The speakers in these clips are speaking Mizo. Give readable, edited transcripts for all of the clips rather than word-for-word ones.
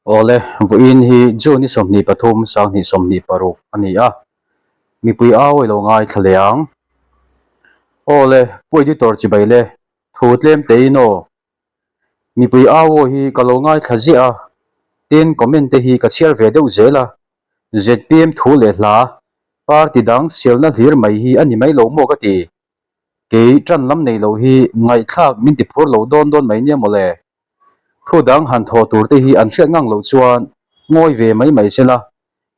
Awle, vawiin hi June ni 23, 2026 a ni a, mipui au i lo ngaithla leh ang. Awle, Pu Editor chibai le, thu tlem tein aw. Mipui au aw hi ka lo ngaithla ziah a, tin comment te hi ka chhiar ve deuh zel a, zpm thu leh hla, party dang sialna hlir mai hi a ni mai lo maw ka ti. Kei ṭan lam nei lo hi ngaihthlak min ti phur lo dawn dawn mai nia mawle. Thu dang han thawh tur te hi an hriat ngang loh chuan ngawi ve mai mai se la,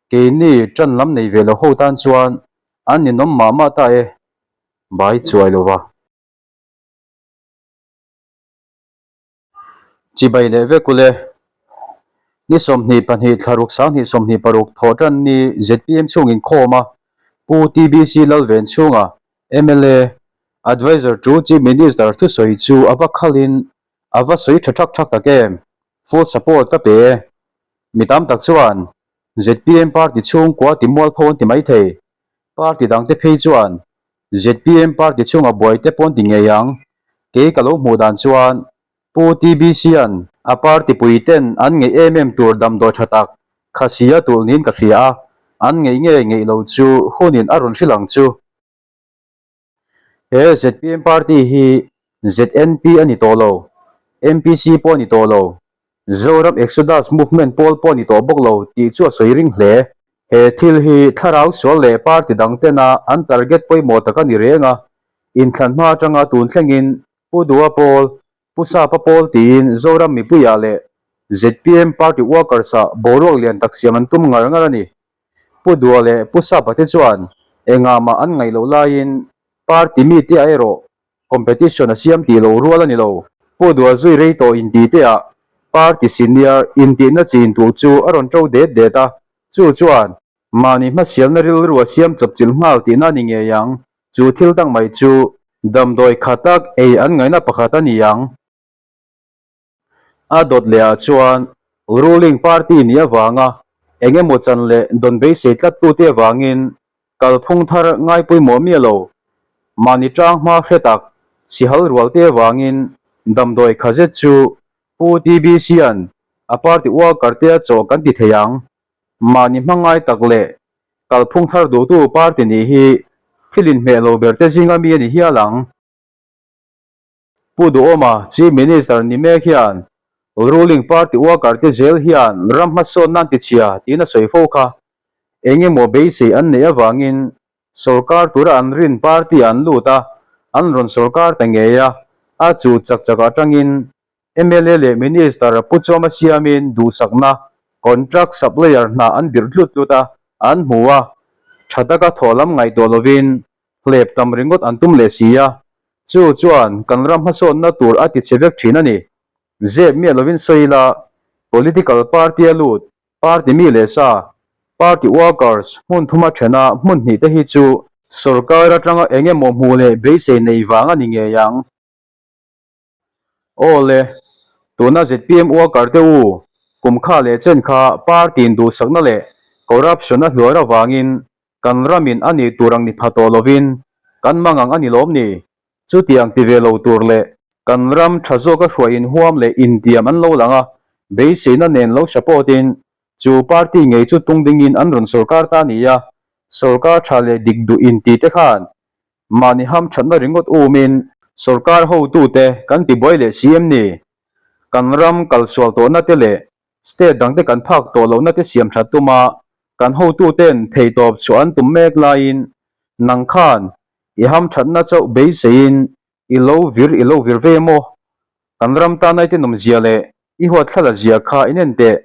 keini ṭan lam nei ve lo ho tan chuan an ninawm mah mah ta e, bai chuai lo va. Chibai leh vek ule. Ni 22 thla ruk 2026 thawh tan ni zpm chhung inkhawm a, Pu TBC Lalven chhunga mla Adviser to Chief Minister thusawi chu a va khalin a va sawi tha thak thak tak em? Full support ka pe e. Mi tam tak chuan zpm party chhungkua ti mualpho an ti maithei. Party dangte phei chuan Zpm party chhunga buai te pawn ti ngei ang. Kei ka lo hmuh dan chuan Pu TBC-a'n a party pui ten an ngeih em em tur damdawi tha tak Khasi a tulh niin ka hria a, an ngeih nge ngeih lo chu hunin a rawn hrilh ang chu. He zpm party hi ZNP a ni tawh lo, MPC pawh a ni tawh lo, Zoram Exodus Movement pawl pawh a ni tawh bawk lo tih chu a sawi ring hle. He thil hi thlarau sual leh party dang tena an target pawimawh tak a ni reng a, inthlan hma atanga tun thlengin Pu Dua pawl, Pu Sapa pawl tiin Zoram mipuiah leh zpm party workers-ah boruak lian tak siam an tum ngar ngar a ni. Pu Dua leh Pu Sapa te chuan engah mah an ngaih loh laiin party mite ah erawh Competition a siam tih loh rual a ni lo. Pu Dua zui rei tawh inti te ah party senior intihna chi intuh chu a rawn to det det a, chu chuan mahni hmasialna rilru a siam chawpchilh nghal tihna a ni ngei ang. Chu thil tak mai chu damdawi kha tak ei an ngaihna pakhat a ni ang. A dawt leh ah chuan ruling party nih avanga eng emaw chan leh dawn beisei tlat tute avangin kalphung thar ngai pawimawh miah lo. Mahni tang hma hre tak sihal rual te avangin damdawi kha zet chu Pu TBC-a'n a party worker te a chawh kan ti thei ang. Mahni hmangai tak leh kalphung thar duhtu party nih hi thil inhmeh lo ber te zinga mi a ni hial ang. Pu Duhawma Chief Minister ni mek hian ruling party worker te zel hian ram hmasawn nan tichhia tiin a sawi fo kha. Eng emaw beisei an neih avangin sorkar tura an rin party ah an lut a, an rawn sorkar ta ngei a, a chu chak chak atangin mla leh Minister Pu Chuama siamin duhsakna contract supplier hna an birh tlut tlut a, an hmu a, tha taka thawh lam ngaihtuah lovin hlep tam ringawt an tum leh si a, chu chuan kan ram hmasawnna tur a ti chhe vek thin a ni. Zep miah lovin sawi ila, political party a lut, party mi leh sa, party workers hmun thuma thena hmun hnih te hi chu sorkar atanga eng emaw hmuh leh beisei nei vang a ni ngei ang. Aw le, tuna zpm worker te u, kum kha leh chen kha party in duhsakna leh corruption a hluar avangin Kan ramin a nih tur ang ni pha tawh lovin kan mang ang a ni lawm ni? Chutiang ti ve lo tur leh kan ram tha zawka hruai inhuam leh intiam an lo lang a, beiseina nen lo support in chu party ngei chu tung dingin an rawn sorkar ta ni a, sorkar tha leh dik duh inti te khan mahni hamthatna ringawt umin sorkar hotute kan tibuai leh si em ni? Kan ram kalsual tawhna te leh State dangte kan phak tawh lohna te siam that tuma kan hotuten theihtawp chhuah an tum mek laiin nang khan i hamthatna chauh beiseiin i lo vir i lo vir ve maw? Kan ram tan aite nawmzia leh i huatthlala zia kha inen teh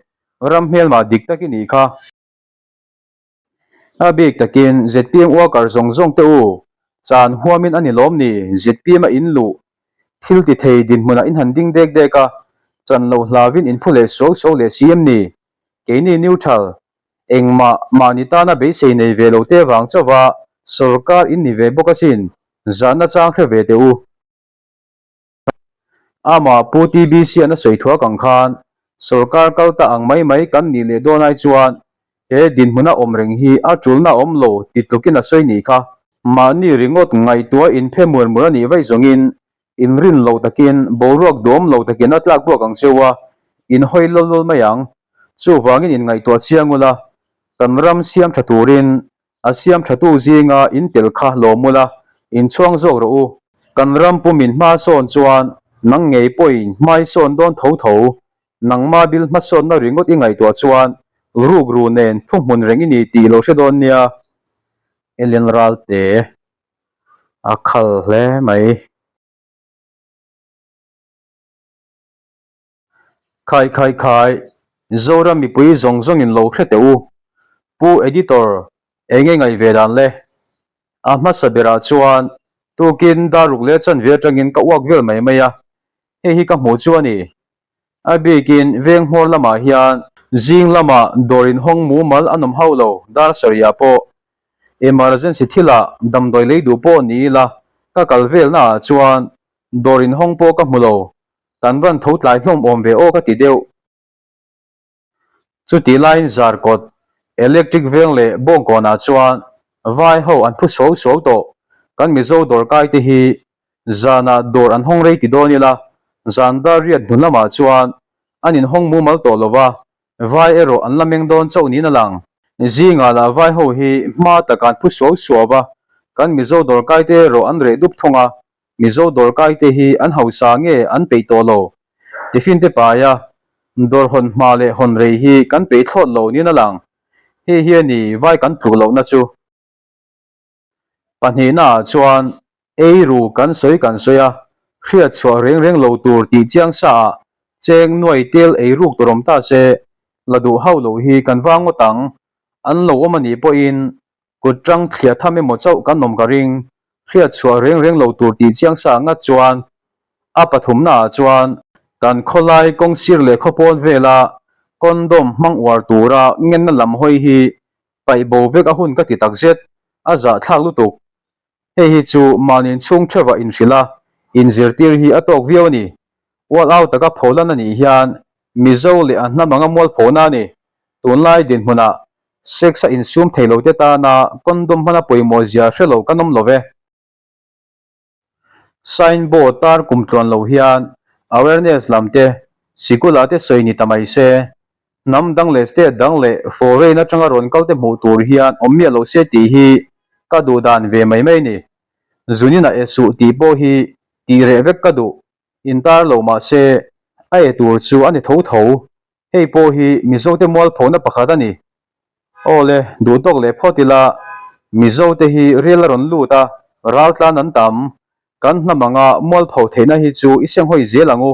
ram hmelmah dik tak i nih kha. A bik takin zpm worker zawng zawng te u, chan huamin a ni lawm ni, zpm a in luh, thil ti thei dinhmunah in han ding dek dek a, chan lo hlavin in phu leh suau suau leh si em ni? Keini neutral, engmah mahni tana beisei nei ve lo te vang chauha sorkar in ni ve bawk asin, zahna chang hre ve teh u. Amah Pu TBC-a'n a sawi thuak ang khan, sorkar kal ta ang mai mai kan nih leh dawn ai chuan he dinhmuna awm reng hi a tulna a awm lo ti tlukin a sawi nih kha. Mahni ringawt ngaihtuah inphe mur mur a nih vaih zawngin inrin lo takin boruak duhawm lo takin a tlak buak ang cheu a, inhawi lawl lawl mai ang. Chuvangin inngaihtuah chiang ula, kan ram siam tha turin a siam thatu zinga in tel kha lawm ula, inchhuang zawk rawh u. Kan ram pumin hma sawn chuan nang ngei pawhin hmai sawn dawn tho tho. Nangma bil hmasawnna ringawt i ngaihtuah chuan rukru nen thuhmun reng i ni tih lo hre dawn nia. Ellen Ralte a khal hle mai. Khai khai khai, Zoram mipui zawng zawngin lo hre teh u. Pu Editor, eng nge ngaih ve dan le? A hmasa berah chuan tukin daruk leh chanve atangin ka uak vel mai mai a, hei hi ka hmuh chu a ni. A bikin veng hmawr lamah hian zing lamah dawr inhawng mumal an awm hauh lo, dar sarihah pawh emergency thilah damdawi lei duh pawh ni ila ka kal velnaah chuan dawr inhawng pawh ka hmu lo. Kan van tho tlai hlawm awm ve aw ka ti deuh. Chutih laiin Zarkawt, Electric veng leh Bawngkawnah chuan vai ho an phu suau suau tawh. Kan Mizo dawrkai te hi zanah dawr an hawng rei ti dawn ila, zan dar riat hnu lamah chuan an inhawng mumal tawh lo va, vai erawh an la meng dawn chauh niin a lang. Zingah lah vai ho hi hma takah an phu suau suau va, kan Mizo dawrkai te erawh an reh dup thung a, Mizo dawrkaite hi an hausa nge an peih tawh lo? Tiffin te paia dawr hawn hma leh hawn rei hi kan peih thlawt lo niin a lang. Hei hi a ni vai kan tluk lohna chu. Pahnihnaah chuan ei ru kan sawi kan sawi a, hriat chhuah reng reng lo tur tih chiang sa ah cheng nuai tel ei ruk tur awm ta se la duh hauh loh hi kan vang ngawt ang. An lo awm a nih pawhin Kut tang thliah tham emaw chauh kan awm ka ring, hriat chhuah reng reng lo tur tih chiang sa ngat chuan a pathumna ah chuan kan khawlai kawng sir leh khawpawn vela condom hmang uar tura ngenna lam hawi hi paih bo vek a hun ka ti takzet, a zahthlak lutuk. Hei hi chu mahni inchhung theuhah inhrilh a, inzirtir hi a tawk viau a ni. Ual au taka pholan a nih hian Mizo leh a hnam anga mualphona a ni. Tunlai dinhmunah sex a insum thei lo te tana condom hmana pawimawh zia hre lo kan awm lo ve. Signboard tar kum tluan lo hian awareness lam te sikul ah te sawi ni ta mai se. Hnam dang leh state dang leh foreign atanga rawn kal te hmuh tur hian awm miah lo se tih hi ka duh dan ve mai mai ni. Zunin a e suh tih pawh hi tih reh vek ka duh. Intar lo mah se a e tur chu a ni tho tho. Hei pawh hi Mizote mualphona pakhat a ni. Aw le, duh tawk leh phawt ila, Mizote hi rial a rawn lut a, raltlan an tam. Kan hnam anga mualpho theihna hi chu i senghawi zel ang u.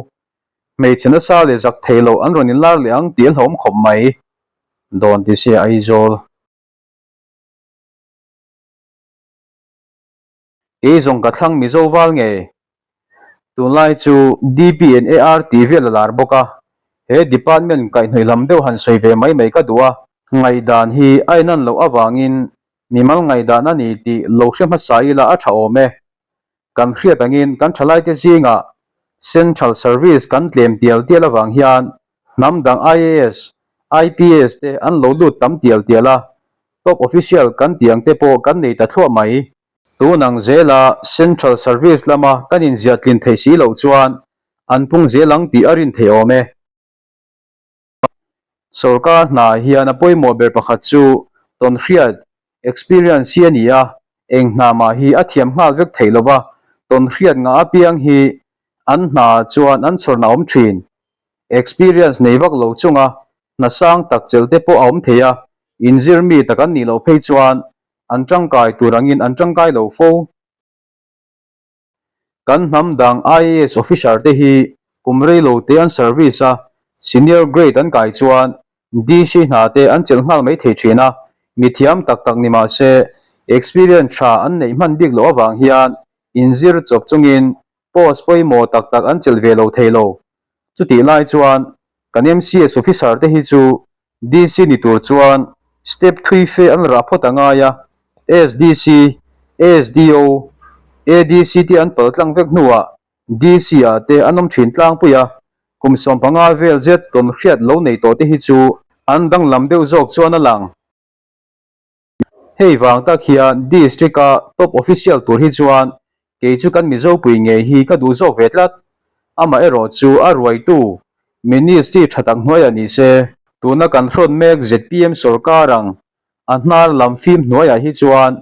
Hmeichhe nasa leh zak thei loh an rawn inlar leh ang tih a hlauhawm khawp mai. Dawn ti se Aizawl. Kei zawng ka thlang Mizo val nge? Tunlai chu DP and AR tih vel a lar bawk a, he department kaihhnawih lam deuh han sawi ve mai mai ka duh a. Ngaihdan hi a inan loh avangin mimal ngaihdan a ni tih lo hre hmasa ila a tha awm e. Kan hriat angin kan thalaite zingah Central Service kan tlem tial tial avang hian hnam dang IAS, IPS te an lo lut tam tial tial a, Top official kan tih ang te pawh kan nei ta thluah mai. Tun ang zela Central Service lama kan inziah tlin theih si loh chuan an pung zel ang tih a rin theih awm e. Sorkar hna hian a pawimawh ber pakhat chu tawnhriat, experience, hi a ni a, eng hna mah hi a thiam nghal vek theih lova, tawnhriat ngah apiang hi an hna chuan an chhawrna awm thin. Experience nei vak lo chunga hna sang tak chel te pawh a awm thei a, inzir mi tak an nih loh phei chuan an tangkai tur angin an tangkai lo fo. Kan hnam dang IAS officer te hi kum rei lo te an service a, senior grade an kai chuan DC hna te an chelh nghal mai thei thin a, mi thiam tak tak ni mah se experience tha an neih hman bik loh avang hian inzir chawp chungin post pawimawh tak tak an chelh ve lo thei lo. Chutih lai chuan kan MCS officer te hi chu DC ni tur chuan step thui fe an rah phawt a ngai a, SDC, SDO, ADC te an pal tlang vek hnuah DC ah te an awm thin tlangpui a, kum 15 vel zet tawn hriat lo nei tawh te hi chu an danglam deuh zawk chuan a lang. Hei vang tak hian District-a top official tur hi chuan kei chu kan Mizopui ngei hi ka duh zawk ve tlat. Amaherawh chu a ruaitu Ministry tha tak hnuaiah ni se. Tuna kan hrawn mek zpm sorkar ang a hnar lam fim hnuaiah hi chuan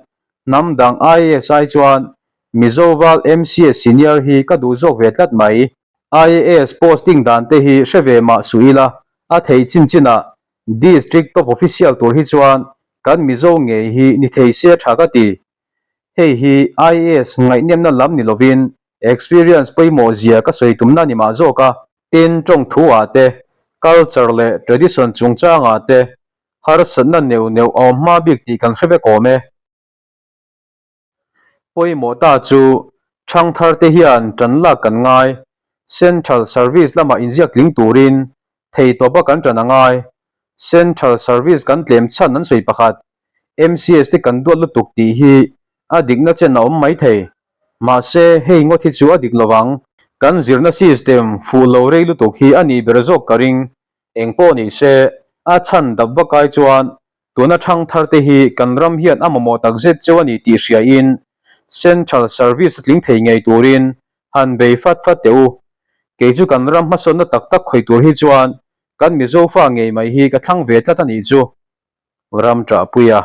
hnam dang IAS ai chuan Mizo val MCS senior hi ka duh zawk ve tlat mai. IAS posting dan te hi hre ve mah suh ila a thei chin chinah District top official tur hi chuan kan Mizo ngei hi ni thei se tha ka ti. Hei hi IAS ngaihnemna lam ni lovin experience pawimawh zia ka sawi tumna ni mah zawk a. Tin, tawng thu ah te, culture leh tradition chungchang ah te harsatna neuh neuh a awm hma bik tih kan hre vek awm e. Pawimawh ta chu thangthar te hian tan lak kan ngai, Central Service lamah inziak tling turin theitawp a kan tan a ngai. Central Service kan tlem chhan an sawi pakhat, MCS te kan duat lutuk tih hi a dikna chen a awm mai thei. Mahse, hei ngawt hi chu a dik lovang. Kan zirna system fuh lo rei lutuk hi a nih ber zawk ka ring. Eng pawh ni se, a chhan dap vak ai chuan tuna thangthar te hi kan ram hian a mamawh tak zet cheu a ni tih hriain Central Service a tling thei ngei turin han bei fat fat teh u. Kei chu kan ram hmasawnna tak tak khawih tur hi chuan kan Mizo fa ngei mai hi ka thlang ve tlat a nih chu. Ram ṭahpui a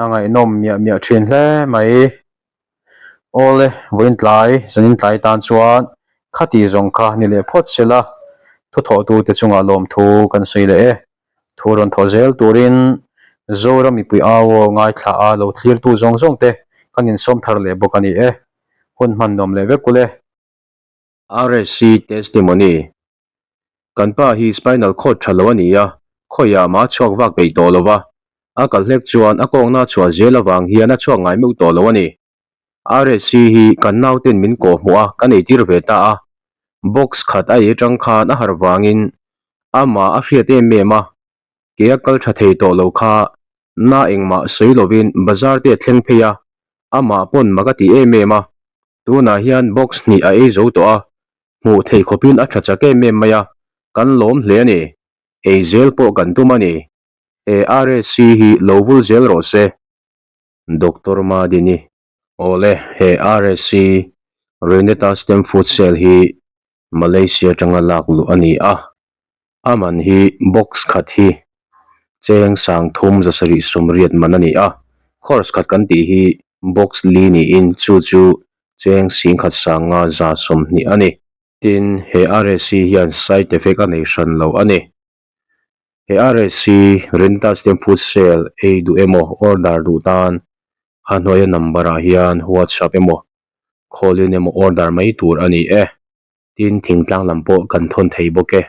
a ngaihnawm miah miah ṭhin hle mai. Awle, vawiin tlai, zanin tlai tan chuan khati zawng kha ni leh phawt sela, thuthawhtute chungah lawmthu kan sawi leh e. Thu rawn thaw zel turin Zoram mipui au aw ngaithla a lo thlirtu zawng zawng te kan insawm thar leh bawk a ni e. Hun hman nuam leh vek ule. RSC Testimony Kan pa hi spinal cord tha lo a ni a, khawiah mah a chhuak vak peih tawh lo va, a kal hlek chuan a kawngna a chhuah zel avang hian a chhuak ngai meuh tawh lo a ni. RSC hi kan nauten min kawh hmuh a, kan eitir ve ta a. Box khat a ei atang khan a harh vangin amah a hriat em em a, ke a kal tha thei tawh lo kha na engmah sawi lovin bazar te a thleng phei a, amah pawn mak a ti em em a. Tunah hian box hnih a ei zo tawh a, hmuh theih khawpin a tha chak em em mai a, kan lawm hle a ni. Ei zel pawh kan tum a ni. He RSC hi lo vul zel rawh se. Doctor Madini, Awle, he RSC, Reneta Stem Food Cell hi Malaysia atanga lak luh a ni a, a man hi box khat hi cheng sangthum zasarih sawmriat man a ni a, course khat kan tih hi box li niin chu chu cheng singkhat sanga 120 a ni. Tin, he RSC hian side effect a nei hran lo a ni. He RSC Rental Stem Food Sale ei duh emaw order duh tan a hnuaia number ah hian WhatsApp emaw call in emaw order mai tur a ni e. Tin, thingtlang lam pawh kan thawn thei bawk e.